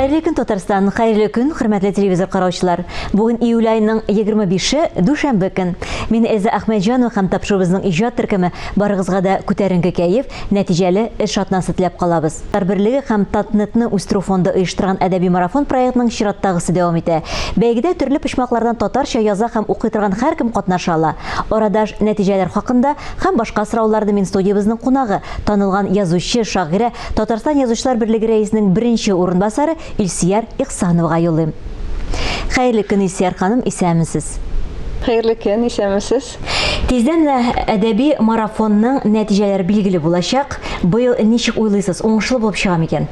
Хәерле көн, Татарстан! Хәерле көн, хөрмәтле телевизор караучылар! Бүген июль аеның 25-е, дүшәмбе көн. Мин Эльза Әхмәтҗанова һәм тапшыруыбызның иҗат төркеме барыгызга да күтәренке кәеф, нәтиҗәле эш атнасы теләп калабыз. Татар берлеге һәм Татнетны үстерү фонды оештырган әдәби марафон проектының чираттагысы дәвам итә. Бәйгедә төрле почмаклардан татарча яза һәм укый торган һәркем катнаша ала. Арадаш нәтиҗәләр хакында һәм башка сорауларны мин студиябезнең кунагы, танылган язучы, шагыйрә, Татарстан Язучылар берлеге рәисенең беренче урынбасары Илсөяр Ихсановага юллыйм. Хәерле көн, Илсөяр ханым, исәнмесез. Хәерле көн, исәнмесез. Тиздән менә әдәби марафонның нәтиҗәләре билгеле булачак. Быел ничек уйлыйсыз, уңышлы булып чыга микән?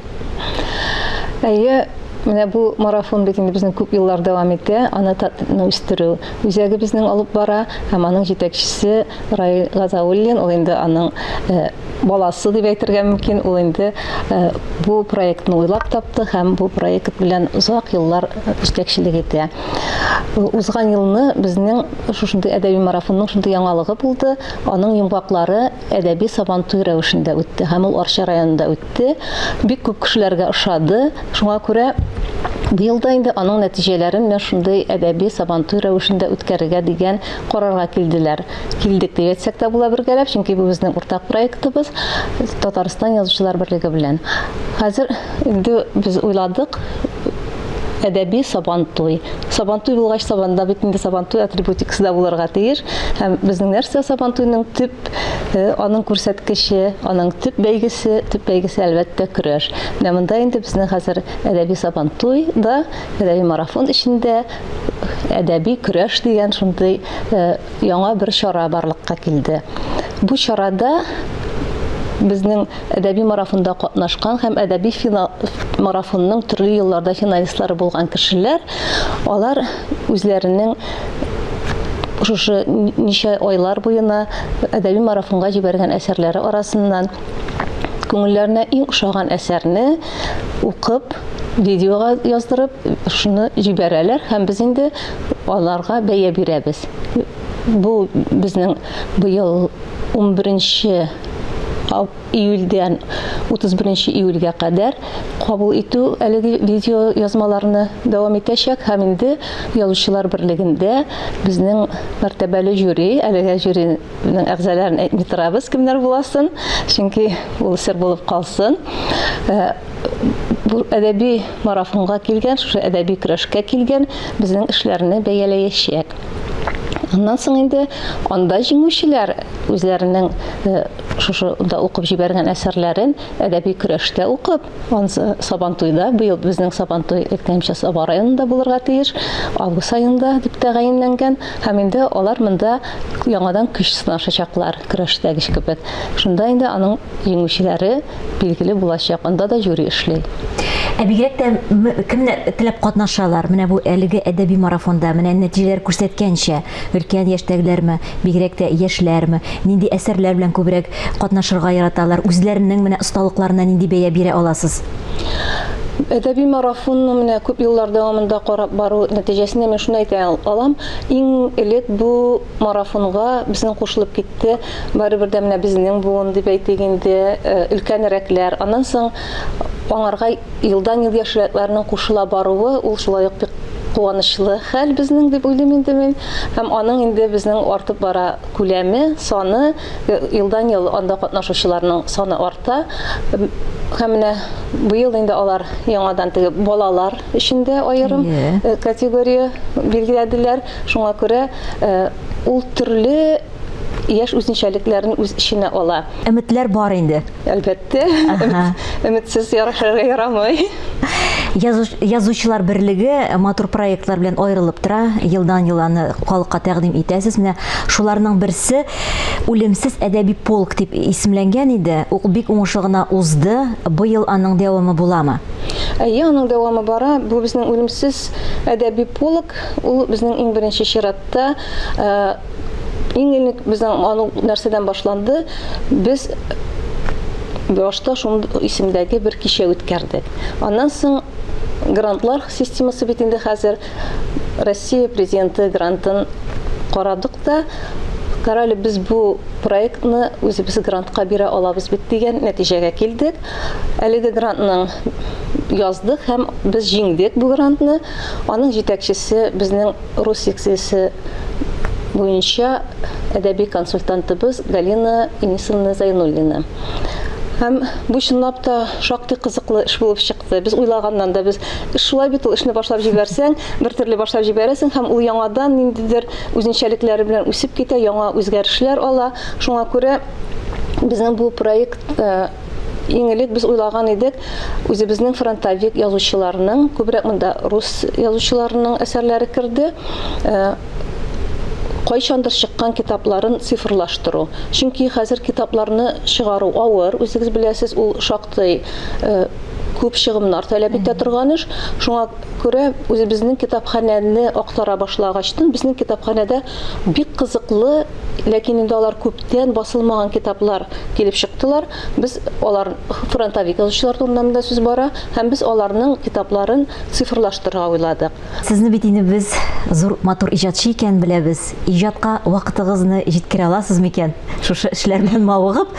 Әйе, менә бу марафон бит инде безнең күп еллар дәвам итә. Аны татны үстерү үзәге безнең алып бара һәм аның җитәкчесе Раил Газауллин, ул инде аның э, баласы дип әйтергә мөмкин, ул инде э, бу проектны уйлап тапты һәм бу проект белән озак еллар җитәкчелек итә. Узган елны безнең шушындый әдәби марафонның шундый яңалыгы булды. Аның йомгаклары әдәби сабантуй рәвешендә үтте һәм ул Арча районында үтте. Бик күп кешеләргә ошады. Шуңа күрә быел да инде аның нәтиҗәләрен менә шундый әдәби сабантуй рәвешендә үткәрергә дигән карарга килделәр. Килдек дип әйтсәк тә була бергәләп, чөнки бу безнең уртак проектыбыз Татарстан Язучылар берлеге белән. Хәзер инде без уйладык, әдәби сабантуй. Сабантуй булгач, сабанда бит инде сабантуй атрибутикасы да булырга тиеш. Һәм безнең нәрсә сабантуйның төп, э, аның күрсәткече, аның төп бәйгесе, төп бәйгесе әлбәттә көрәш. Менә монда инде безнең хәзер әдәби сабантуй да, әдәби марафон эчендә әдәби көрәш дигән шундый э, яңа бер чара барлыкка килде. Бу чарада безнең әдәби марафонда катнашкан һәм әдәби финал марафонның төрле елларда финалистлары булган кешеләр, алар үзләренең шушы ничә айлар буена әдәби марафонга җибәргән әсәрләре арасыннан күңелләренә иң ошаган әсәрне укып, видеога яздырып, шуны җибәрәләр һәм без инде аларга бәя бирәбез. Бу безнең быел 11 июльдән 31 июльгә кадәр кабул итү әлеге видео язмаларны дәвам итәчәк һәм инде Язучылар берлегендә безнең мәртәбәле жюри, әлегә жюриның әгъзаларын әйтми торабыз, кемнәр буласын, чөнки ул сер булып калсын. Э, бу әдәби марафонга килгән, шушы әдәби көрәшкә килгән безнең эшләрне бәяләячәк. Аннан соң инде анда җиңүчеләр үзләренең э, шушы да укып җибәргән әсәрләрен әдәби көрәштә укып, ансы Сабантуйда, быел безнең Сабантуй әйткәнемчә Саба районында булырга тиеш, август аенда дип тәгаенләнгән, һәм инде алар монда яңадан көч сынашачаклар, көрәштәге кебек. Шунда инде аның җиңүчеләре билгеле булачак, анда да жюри эшли. Ә бигрәк тә кемнәр теләп катнашалар? Менә бу әлеге әдәби марафонда, менә нәтиҗәләр күрсәткәнчә, өлкән яшьтәгеләрме, бигрәк тә яшьләрме, нинди әсәрләр белән күбрәк катнашырга яраталар, үзләренең менә осталыкларына нинди бәя бирә аласыз? Әдәби марафонны менә күп еллар дәвамында карап бару нәтиҗәсендә мин шуны әйтә алам, иң элек бу марафонга безнең кушылып китте Барыбер дә менә безнең буын дип әйтик инде, э, өлкәнрәкләр. Аннан соң аңарга елдан-ел яшьрәкләрнең кушыла баруы, ул шулай ук бик куанычлы хәл безнең дип уйлыйм инде мин. Һәм аның инде безнең артып бара күләме, саны, э, елдан-ел анда катнашучыларның саны арта. Һәм менә быел инде алар яңадан теге балалар өчен дә аерым э, категория билгеләделәр. Шуңа күрә ул төрле яшь үзенчәлекләрен үз эченә ала. Өметләр бар инде. Әлбәттә. Өметсез ярашырга ярамый. Язучылар берлеге матур проектлар белән аерылып тора. Елдан-ел аны халыкка тәкъдим итәсез. Менә шуларның берсе Үлемсез әдәби полк дип исемләнгән иде. Ул бик уңышлы гына узды. Быел аның дәвамы буламы? Әйе, аның дәвамы бара. Бу безнең Үлемсез әдәби полк. Ул безнең иң беренче чиратта э, Иң элек безнең аның нәрсәдән башланды? Без башта шундый исемдәге бер кичә үткәрдек. Аннан соң грантлар системасы бит инде хәзер Россия президенты грантын карадык та, карале без бу проектны үзебез грантка бирә алабыз бит дигән нәтиҗәгә килдек. Әлеге грантның яздык һәм без җиңдек бу грантны. Аның җитәкчесе безнең рус секциясе буенча әдәби консультантыбыз Галина Инисовна Зайнуллина. Һәм бу чынлап та шактый кызыклы эш булып чыкты. Без уйлаганнан да без эш шулай бит ул эшне башлап җибәрсәң, бер төрле башлап җибәрәсең һәм ул яңадан ниндидер үзенчәлекләре белән үсеп китә, яңа үзгәрешләр ала. Шуңа күрә безнең бу проект э, иң элек без уйлаган идек, үзебезнең фронтовик язучыларның, күбрәк монда рус язучыларының әсәрләре керде. Э, кайчандыр чыккан китапларын цифрлаштыру. Чөнки хәзер китапларны чыгару авыр, үзегез беләсез, ул шактый э, күп чыгымнар таләп итә торган эш. Шуңа күрә үзебезнең китапханәне актара башлагачтын, безнең китапханәдә бик кызыклы, ләкин инде алар күптән басылмаган китаплар килеп чыктылар. Без алар фронтовик язучылар турында монда сүз бара һәм без аларның китапларын цифрлаштырырга уйладык. Сезне бит инде без зур матур иҗатчы икән беләбез. Иҗатка вакытыгызны җиткерә аласыз микән? Шушы эшләр белән мавыгып,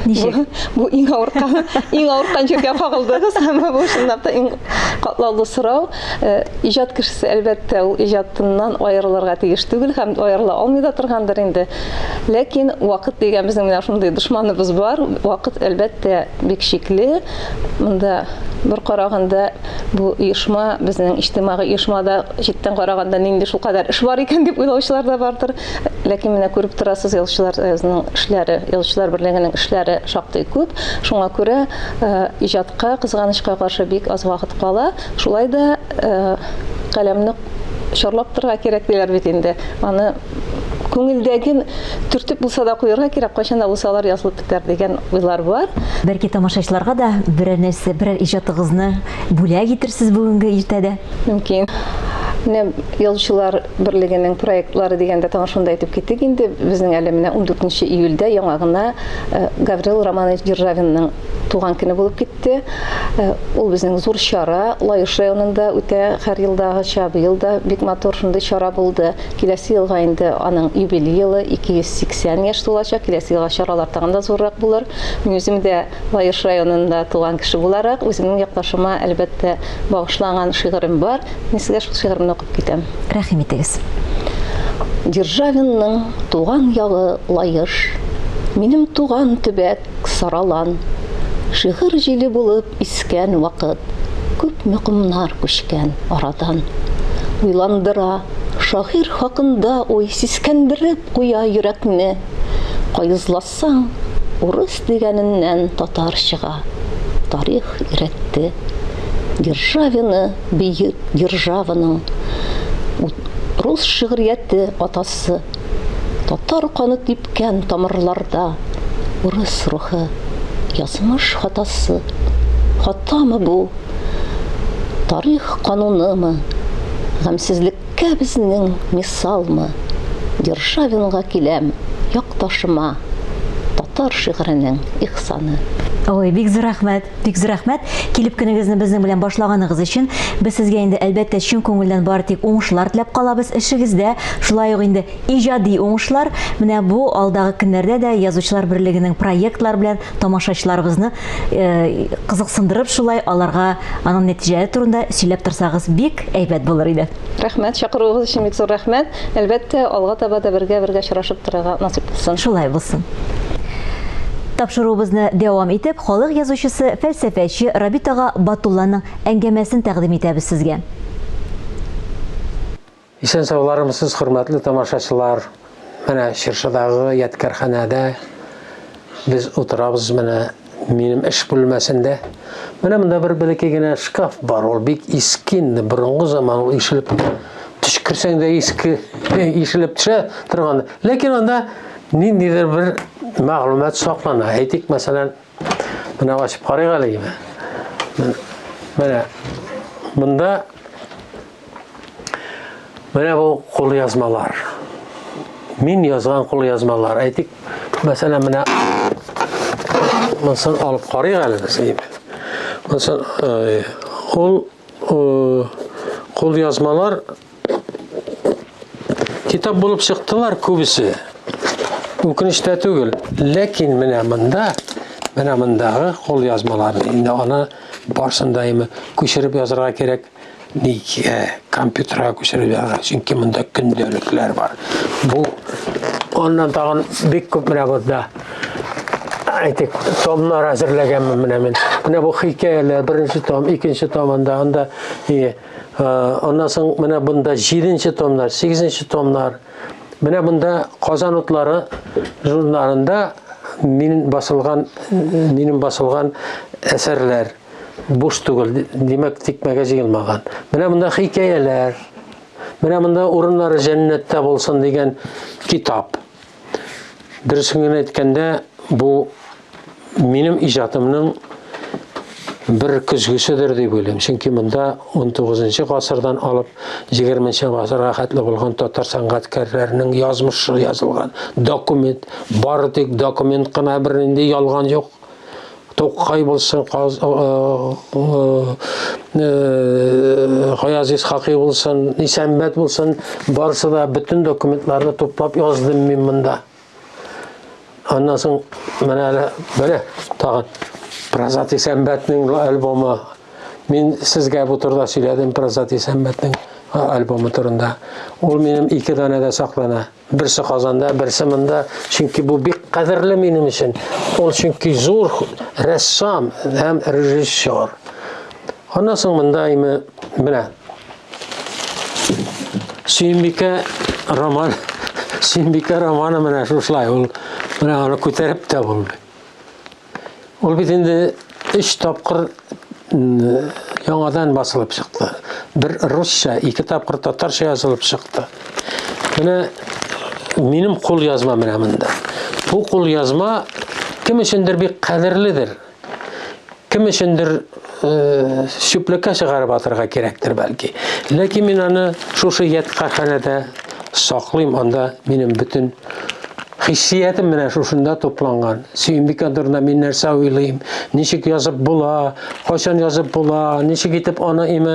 ничек? Бу, бу иң авырткан, иң авырткан җиргә кагылдыгыз һәм бу чынлап та иң катлаулы сорау. Э, иҗат кешесе, әлбәттә, ул иҗатыннан аерылырга тиеш түгел һәм аерыла алмый да торгандыр инде. Ләкин вакыт дигән безнең менә шундый дошманыбыз бар. Вакыт, әлбәттә, бик шикле. Монда бер караганда бу оешма, безнең иҗтимагый оешмада читтән караганда нинди шулкадәр эш бар икән дип уйлаучылар да бардыр. Ләкин менә күреп торасыз, язучылар союзының эшләре, язучылар берлегенең эшләре шактый күп. Шуңа күрә э, иҗатка, кызганычка каршы, бик аз вакыт кала. Шулай да э, каләмне чарлап торырга кирәк диләр бит инде. Аны күңелдәген төртеп булса да куярга кирәк, кайчан да булса алар язылып бетәр дигән уйлар бар. Бәлки тамашачыларга да берәр нәрсә, берәр иҗатыгызны бүләк итерсез бүгенге иртәдә? Мөмкин. Менә язучылар берлегенең проектлары дигәндә тагын шунда әйтеп китик инде. Безнең әле менә 14 июльдә яңа гына э, Гаврил Романович Державинның туган көне булып китте. Э, ул безнең зур чара Лаеш районында үтә һәр елдагыча, быел да бик матур шундый чара булды. Киләсе елга инде аның юбилей елы, 280 яшь тулачак. Киләсе елга чаралар тагын да зуррак булыр. Мин үзем дә Лаеш районында туган кеше буларак, үземнең якташыма, әлбәттә, багышланган шигырем бар. Мин сезгә шул шигыремне укып китәм. Рәхим итегез. Державинның туган ягы Лаеш, минем туган төбәк Саралан. Шигырь җиле булып Искән вакыт, күпме комнар күчкән арадан. Уйландыра, шагыйрь хакында уй сискәндереп куя йөрәкне. Каезласаң, урыс дигәненнән татар чыга, тарих өйрәтте. Державины бөек державаның рус шигърияте атасы. Татар каны типкән тамырларда урыс рухы, язмыш хатасы. Хатамы бу? Тарих канунымы? Гамьсезлеккә безнең мисалмы? Державинга киләм, якташыма, татар шигыренең ихсаны. Ой, бик зур рәхмәт, бик зур рәхмәт. Килеп көнегезне безнең белән башлаганыгыз өчен. Без сезгә инде, әлбәттә, чын күңелдән бары тик уңышлар теләп калабыз эшегездә. Шулай ук инде иҗади уңышлар. Менә бу алдагы көннәрдә дә Язучылар берлегенең проектлар белән тамашачыларыбызны э, кызыксындырып шулай аларга аның нәтиҗәләре турында сөйләп торсагыз бик әйбәт булыр иде. Рәхмәт, чакыруыгыз өчен бик зур рәхмәт. Әлбәттә, алга таба да бергә-бергә очрашып торырга насыйп булсын. Шулай булсын. Тапшыруыбызны дәвам итеп, халык язучысы, фәлсәфәче Рабит ага Батулланың әңгәмәсен тәкъдим итәбез сезгә. Исән-саулармысыз, хөрмәтле тамашачылар. Менә Чыршыдагы ядкәрханәдә без утырабыз менә минем эш бүлмәсендә. Менә монда бер бәләкәй генә шкаф бар, ул бик иске инде, борынгы заман, ул ишелеп төшкерсәң дә иске ишелеп төшә торган. Ләкин анда ниндидер бер мәгълүмат саклана. Әйтик, мәсәлән, менә ачып карыйк әле. Менә монда Менә бу кулъязмалар. Мин язган кулъязмалар. Әйтик, мәсәлән, менә монысын алып карыйк әле без. Монысын э, ул э, кулъязмалар китап булып чыктылар күбесе. Үкенеч тә түгел. Ләкин менә монда, менә мондагы кулъязмаларны инде аны Барсын да име күчереп язарга кирәк. Нигә компьютерга күчереп язарга? Чөнки монда көндәлекләр бар. Бу аннан тагын бик күп менә монда әйтик, томнар әзерләгәнмен менә мин. Менә бу хикәяләр, беренче том, икенче том анда, анда аннан соң менә бында җиденче томнар, сигезенче томнар. Менә монда Казан утлары журналында минем басылган, минем басылган әсәрләр буш түгел, димәк, тикмәгә җыелмаган. Менә монда хикәяләр. Менә монда урыннары җәннәттә булсын дигән китап. Дөресен генә әйткәндә, бу минем иҗатымның бер көзгеседер дип уйлыйм. Чөнки монда 19 гасырдан алып 20 гасырга хәтле булган татар сәнгатькәрләренең язмышы язылган документ. Бары тик документ кына, бернинди ялган юк. Тукай булсын, Гаяз Исхакый булсын, Исәнбәт булсын, барысы да бөтен документларны туплап яздым мин монда. Аннан соң менә әле менә тагын Празат Исәнбәтнең альбомы. Мин сезгә бу турыда сөйләдем Празат Исәнбәтнең альбомы турында. Ул минем ике данәдә саклана. Берсе Казанда, берсе монда. Чөнки бу бик кадерле минем өчен. Ул чөнки зур рәссам һәм режиссер. Аннан соң монда име менә Сөембикә роман, Сөембикә романы менә шушылай ул менә аны күтәреп тә булмый. Ул бит инде өч тапкыр яңадан басылып чыкты. Бер русча, ике тапкыр татарча язылып чыкты. Менә минем кул язма менә монда. Бу кул язма кем өчендер бик кадерледер. Кем өчендер чүплеккә чыгарып атырга кирәктер бәлки. Ләкин мин аны шушы ятханәдә саклыйм, анда минем бөтен хиссиятем менә шушында тупланган. Сөембикә турында мин нәрсә уйлыйм, ничек язып була, кайчан язып була, ничек итеп аны име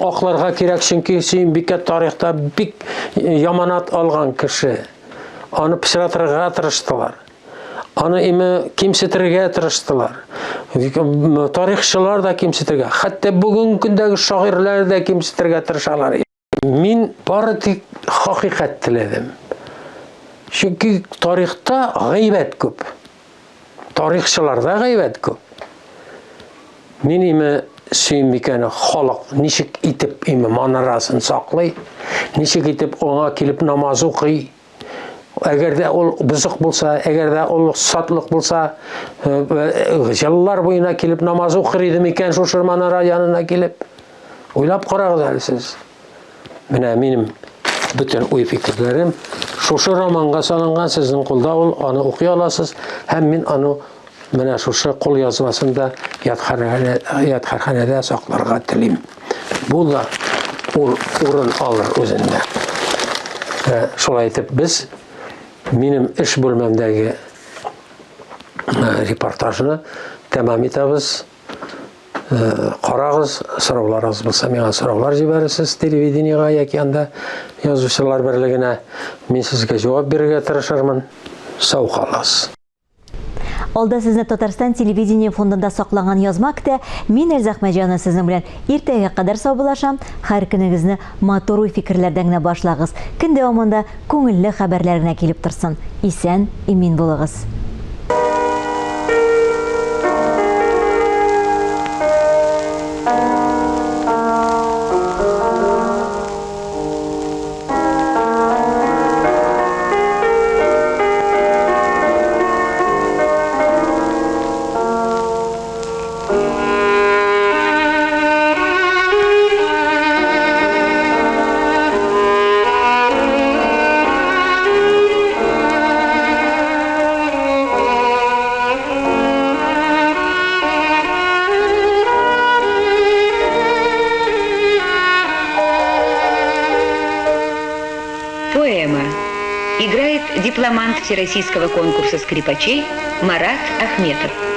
акларга кирәк, чөнки Сөембикә тарихта бик яманат алган кеше. Аны пычратырга тырыштылар. Аны име кимсетергә тырыштылар. Тарихчылар да кимсетергә, хәтта бүгенге көндәге шагыйрьләр дә кимсетергә тырышалар. Мин бары тик хакыйкать теләдем. Чөнки тарихта гайбәт күп. Тарихчыларда гайбәт күп. Мин име Сөембикәне халык ничек итеп име манарасын саклый, ничек итеп аңа килеп намаз укый, Әгәр дә ул бозык булса, әгәр дә ул сатлык булса, еллар буена килеп намаз укыр иде микән шушы манара янына килеп? Уйлап карагыз әле сез. Менә минем бөтен уй-фикерләрем шушы романга салынган, сезнең кулда ул, аны укый аласыз һәм мин аны менә шушы кул язмасында ядкарханәдә сакларга телим. Бу да ул урын алыр үзендә. Э, шулай итеп без минем эш бүлмәмдәге э, репортажны тәмам итәбез. Э, карагыз, сорауларыгыз булса, миңа сораулар җибәрерсез телевидениега яки анда язучылар берлегенә. Мин сезгә җавап бирергә тырышырмын. Сау калыгыз. Алда сезне Татарстан телевидение фондында сакланган язма көтә. Мин Эльза Әхмәтҗанова сезнең белән иртәгә кадәр саубуллашам. Һәр көнегезне матур уй-фикерләрдән генә башлагыз. Көн дәвамында күңелле хәбәрләр генә килеп торсын. Исән, имин булыгыз. Поэма. Играет дипломант Всероссийского конкурса скрипачей Марат Ахметов.